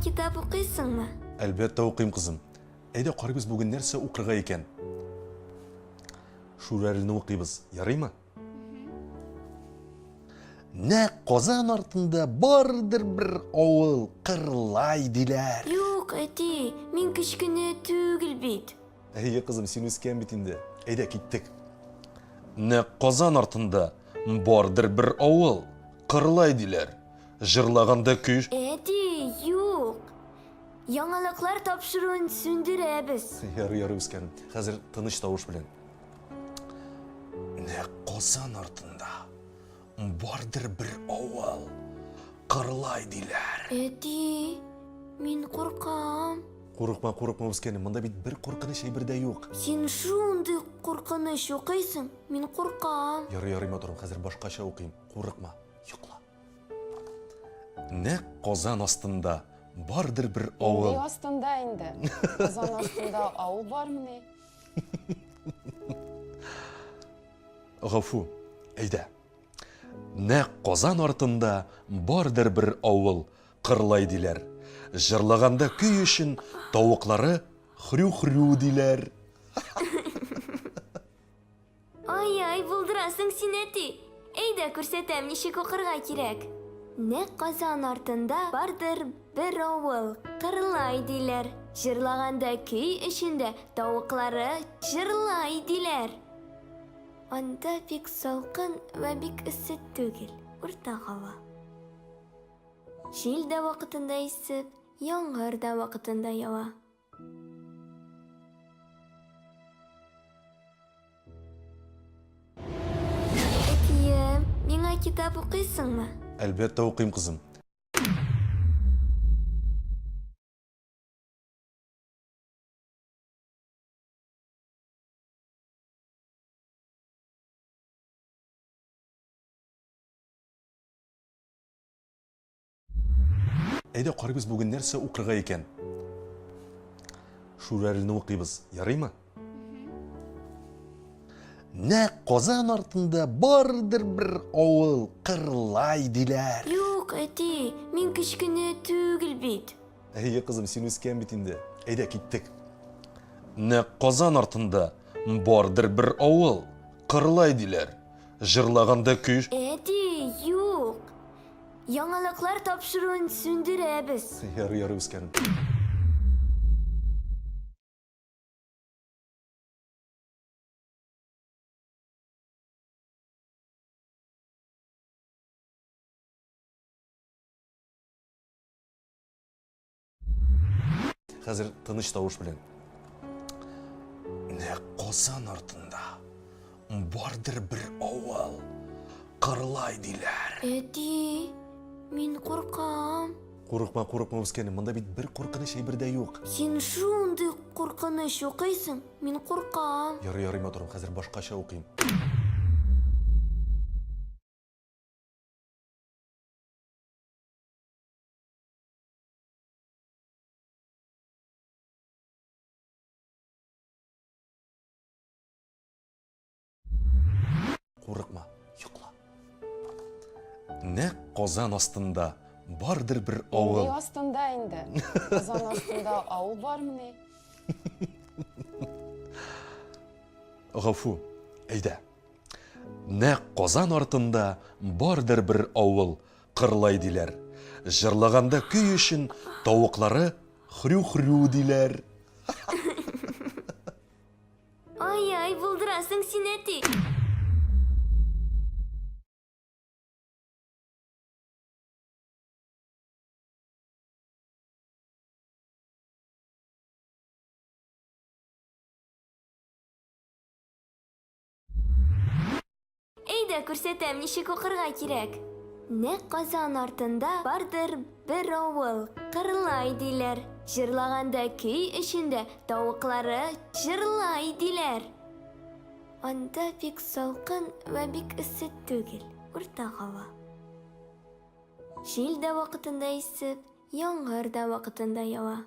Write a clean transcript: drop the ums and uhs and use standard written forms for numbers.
китап укыйсыңмы? Әлбәттә укыйм, кызым. Әйдә карыйбыз бүген нәрсә укырга икән. Шүрәлене укыйбыз, ярыймы? Нәкъ Казан артында бардыр бер авыл, Кырлай диләр. Юк, әти, мин кечкенә түгел бит. Әйе, кызым, син үскән бит инде. Әйдә, киттек. Нәкъ Казан артында бардыр бер авыл, Кырлай диләр. Җырлаганда көй. Әти, юк. Яңалыклар тапшыруын сүндерәбез. Ярый, ярый, үскәнем. Хәзер тыныч тавыш белән. Нәкъ Казан артында бардыр бер авыл, Кырлай диләр. Әти, мин куркам. Курыкма, курыкма, үскәнем, монда бит бер куркыныч әйбер дә юк. Син шундый куркыныч укыйсың, мин куркам. Ярый, ярый, матурым, хәзер башкача укыйм. Курыкма, йокла. Нәкъ Казан астында бардыр бер авыл. Нинди астында инде? Казан астында авыл бармыни? Гафу, әйдә. Нәкъ Казан артында бардыр бер авыл, Кырлай диләр. Җырлаганда көй өчен тавыклары хрю-хрю диләр. Ай-ай, булдырасың син, әти! Әйдә, күрсәтәм, ничек укырга кирәк. Нәкъ Казан артында бардыр бер авыл, Кырлай диләр. Җырлаганда көй эчендә тавыклары җырлай диләр. Анда бик салкын вә бик эссе түгел, урта һава. Җил дә вакытында исеп, яңгыр да вакытында ява. Әтием, миңа китап укыйсыңмы? Әлбәттә укыйм, кызым. Әйдә карыйбыз бүген нәрсә укырга икән. Шүрәлене укыйбыз, ярыймы? Нәкъ Казан артында бардыр бер авыл, Кырлай диләр. Юк, әти, мин кечкенә түгел бит. Әйе, кызым, син үскән бит инде. Әйдә, киттек. Нәкъ Казан артында бардыр бер авыл, Кырлай диләр. Җырлаганда көй. Әти, юк. Яңалыклар тапшыруын сүндерәбез. Ярый, ярый, үскәнем. Хәзер тыныч тавыш белән. Нәкъ Казан артында бардыр бер авыл. Кырлай диләр. Әти, мин куркам. Курыкма, курыкма, үскәнем. Монда бит бер куркыныч әйбер дә юк. Син шундый куркыныч укыйсың, мин куркам. Ярый, ярый, матурым, хәзер башкача укыйм. Курыкма, йокла. Нәкъ Казан астында бардыр бер авыл. Нинди астында инде? Казан астында авыл бармыни? Гафу, әйдә. Нәкъ Казан артында бардыр бер авыл, Кырлай диләр. Җырлаганда көй өчен тавыклары хрю-хрю диләр. Ай-ай, булдырасың син, әти! Әйдә, күрсәтәм, ничек укырга кирәк. Нәкъ Казан артында бардыр бер авыл, Кырлай диләр. Җырлаганда көй эчендә тавыклары җырлай диләр. Анда бик салкын вә бик эссе түгел, урта һава. Җил дә вакытында исеп, яңгыр да вакытында ява.